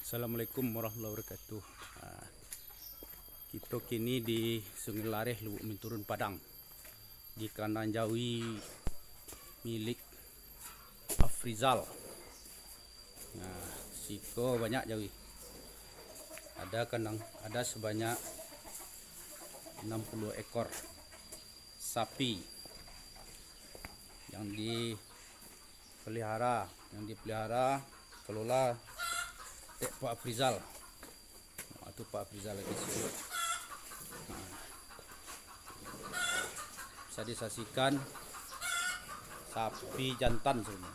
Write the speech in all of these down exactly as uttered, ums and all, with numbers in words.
Assalamualaikum warahmatullahi wabarakatuh. Ah, kito kini di Sungai Lareh, Lubuk Minturun, Padang, di kandang jawi milik Afrizal. Nah, siko banyak jawi. Ada kandang, ada sebanyak enam puluh ekor sapi yang dipelihara, yang dipelihara, kelola dek Pak Afrizal. Nah, tu Pak Afrizal lagi sikit. Nah, bisa disaksikan sapi jantan sebenarnya.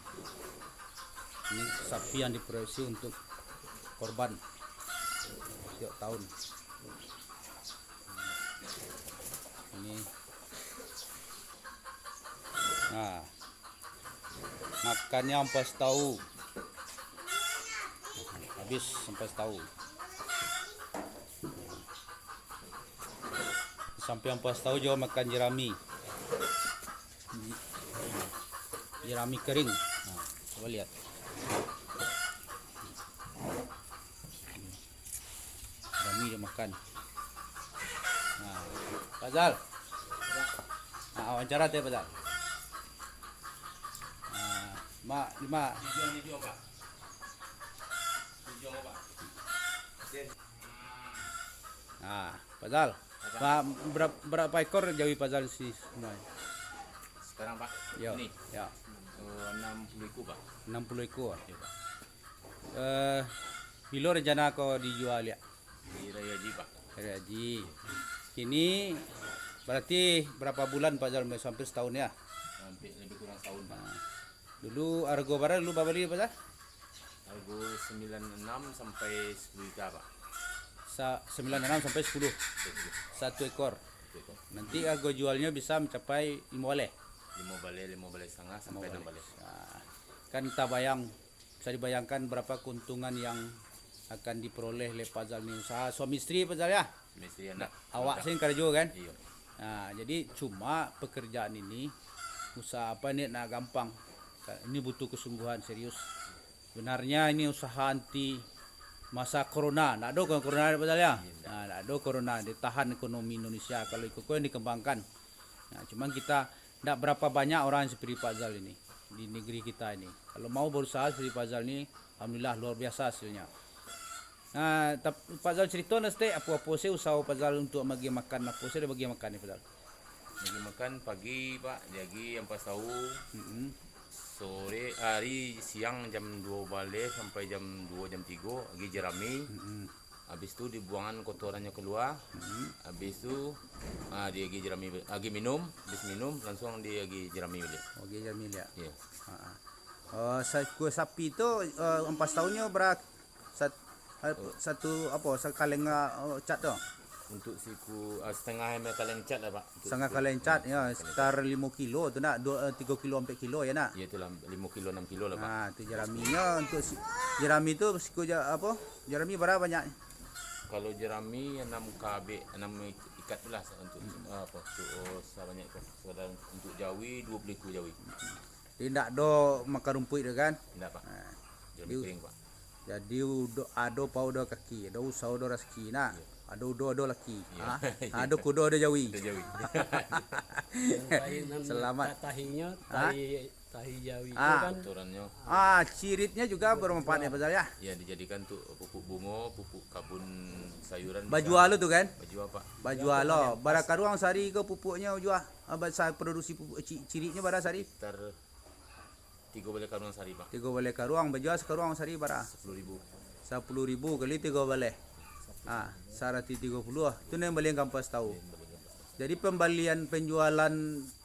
Ini sapi yang diproduksi untuk korban tiap tahun. Ini. Nah. Makannya ampas tahu. Habis ampas tahu. Sampai ampas tahu juga makan jerami. Jerami kering. Nah, coba lihat. Jerami dia makan. Nah, Pak Zal. Nah, wawancara teh, Pak Zal. Nah, Mak, Mak. Nah, Pak Zal. Apa? Pak, berap-, berapa ekor jawi Pak Zal si semua? Sekarang, Pak? Yo, ini? Yo. Eh, enam puluh ekor, Pak. Enam puluh ekor? Yo, Pak. Eh, bilo rencana ko dijual, ya? Di Raya Haji, Pak. Raya Haji. Kini berarti berapa bulan, Pak Zal? Hampir setahun, ya? Hampir, lebih kurang setahun, Pak. Nah. Dulu harga bara dulu babali, Pak Zal? Harga sembilan enam sampai sepuluh juta, Pak. Sa-, sembilan enam sampai sepuluh. Betul. Satu ekor. Satu ekor. Nanti harga jualnya bisa mencapai lima baleh. Lima baleh, lima baleh setengah sampai enam baleh. Nah, kan tabayang, bisa dibayangkan berapa keuntungan yang akan diperoleh oleh Pak Zal ni, usaha suami isteri, Pak Zal, ya? Suami isteri, anak. Awak sini karajo, kan? Iyo. Nah, jadi cuma pekerjaan ini, usaha apa ni nak gampang. Ini butuh kesungguhan serius. Sebenarnya ini usaha anti masa corona. Ndak ado corona, Pak Zal, ya? Iyo, ndak. Nah, ndak ado corona, ditahan ekonomi Indonesia kalau iko ko yang dikembangkan. Nah, cuman kita ndak berapa banyak orang yang seperti Pak Zal ini di negeri kita ini. Kalau mau berusaha seperti Pak Zal ini, alhamdulillah, luar biasa hasilnya. Nah, tap-, Pak Zal, cerita nah, stek, apo-apo se usaho Pak Zal untuk bagi makan, apo se bagi makan ni, Pak Zal? Bagi makan pagi, Pak, diagi ampas tahu. Mm-mm. Sore, hari, siang jam dua baleh sampai jam dua, jam tigo, agi jerami. Mm-mm. Habis tu dibuangan kotorannyo kalua. Mm-mm. Habis tu, ah, diagi jerami, agi minum, habis minum langsung diagi jerami baliak. Agi jerami baliak. Iyo. Ha, ha. Oh, sa-, kue sapi tu, eh, ampas tahunyo bara-, sat-, eh, satu, apo, sakaleng, eh, cat tu? Untuk siku, eh, setengah M L kaleng cat lah, Pak. Untuk setengah siku kaleng cat, ya, sekitar limo kilo tu nak, dua, eh, tigo kilo, ampek kilo ya nak? Ya, itulah, limo kilo, enam kilo lah, Pak. Nah, tu jeraminyo untuk si-, jerami tu siku ja-, apo? Jerami bara banyak? Kalau jerami, enam kabek, enam ikat tu lah, untuk, eh, apo, untuk, oh, sabanyak tu. Sekadar untuk jawi, dua puluh ekor jawi. Jadi, ndak ado makan rumpuik tu kan? Ndak, Pak. Ha. Jerami kering, Pak. Jadi, udo-, ado pau ado kaki, ado usaho ado rasaki, nah. Iyo. Ado udo ado laki. Iyo. Ha? Ado kudo ado jawi. Ado jawi. Selamat. Tahinyo, ha? Tahi, tahi jawi itu kan. Kotorannyo. Ah, ciritnya juga bermanfaat ya, Pak Zal, ya? Ya, dijadikan untuk pupuk bungo, pupuk kabun sayuran. Bajua lo tu kan? Bajua, Pak. Bajua lo. Bara karuang sehari ko pupuknyo jua? Ah, ba-, sa-, produksi pupuk, ci-, ciritnyo bara sehari? Sekitar tigo baleh karuang sehari, Pak. Tigo baleh karuang, bajua sakaruang sehari bara? Sepuluh ribu. Sepuluh ribu kali tigo baleh. Ah, saratuih tigo puluh. Tu nan balian ampas tahu. Iya, balian ampas tahu. Jadi pembalian penjualan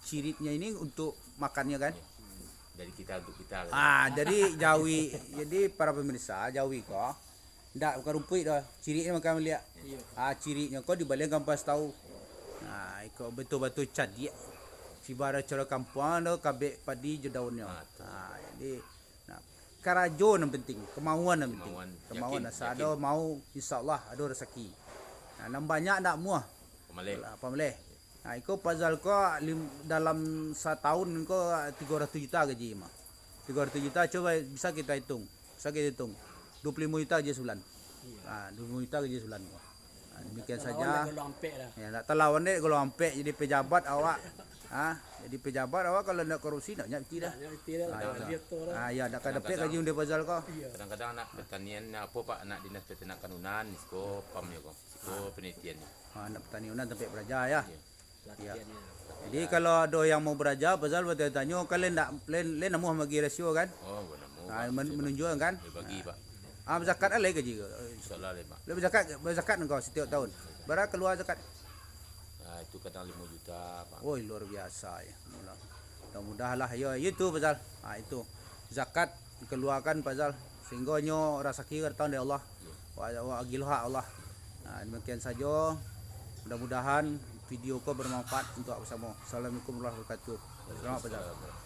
ciritnya ini untuk makannya kan? Iya. Dari kita untuk kita, kan? Ah, jadi jawi, jadi para pemirsa, jawi ko ndak bukan rumpuik doh, ciriknyo makan baliak. Iyo. Ah, ciriknyo ko dibalian ampas tahu. Nah, iko batua-batua cadiak. Sibaro caro kampuang do kabek padi jo daunnyo. Ah, tu. Ah, jadi, nah, karajo nan penting, kemauan nan penting. Kemauan, yakin, asa ado mau, insya Allah ado rasaki. Nah, nan banyak ndak muah. Pamaleh. Lah, pamaleh. Nah, iko Pak Zal ko lim-, dalam satahun ko tigo ratuih juta gaji mah. Tigo ratuih juta, coba bisa kita hitung. Bisa kita hitung. Dua puluh limo juta gaji sebulan. Ah, duo puluah juta gaji sabulan ko. Ah, demikian saja. Ndak talawan dek golongan ampek jadi pejabat awak. Ah, jadi pejabat awak kalau ndak korupsi ndak banyak piti dah. Ndak banyak piti dah, ndak banyak piti dah. Ah, ya, ndak ka dapek gaji Undeh Fazal ko. Kadang-kadang anak pertanian, apo, Pak, anak dinas peternakan Unan, siko pamnyo ko, siko penelitiannyo. Ah, anak petani Unan tampek baraja ya. Iyo. Jadi kalau ado yang mau baraja, Fazal batanyo, kan lain ndak, lain, lain namuah magi rasio kan? Oh, namuah. Ah, men-, manunjuakan kan? Bagi, Pak. Ah, bazakat alai gaji ko. Insyaallah alai, Pak. Lai bazakat, bazakat engkau setiap tahun. Bara kalua zakat? Ah, itu kadang limo juta, Pak. Oi, luar biasa ya. Mudah-mudahan lah. Yo, itu Fazal. Ah, itu. Zakat dikeluarkan Fazal sehingga nyo rasaki datang dari Allah. Wa, wa agiluha Allah. Nah, demikian saja. Mudah-mudahan video ko bermanfaat untuk awak bersama. Assalamualaikum warahmatullahi wabarakatuh. Selamat Fazal.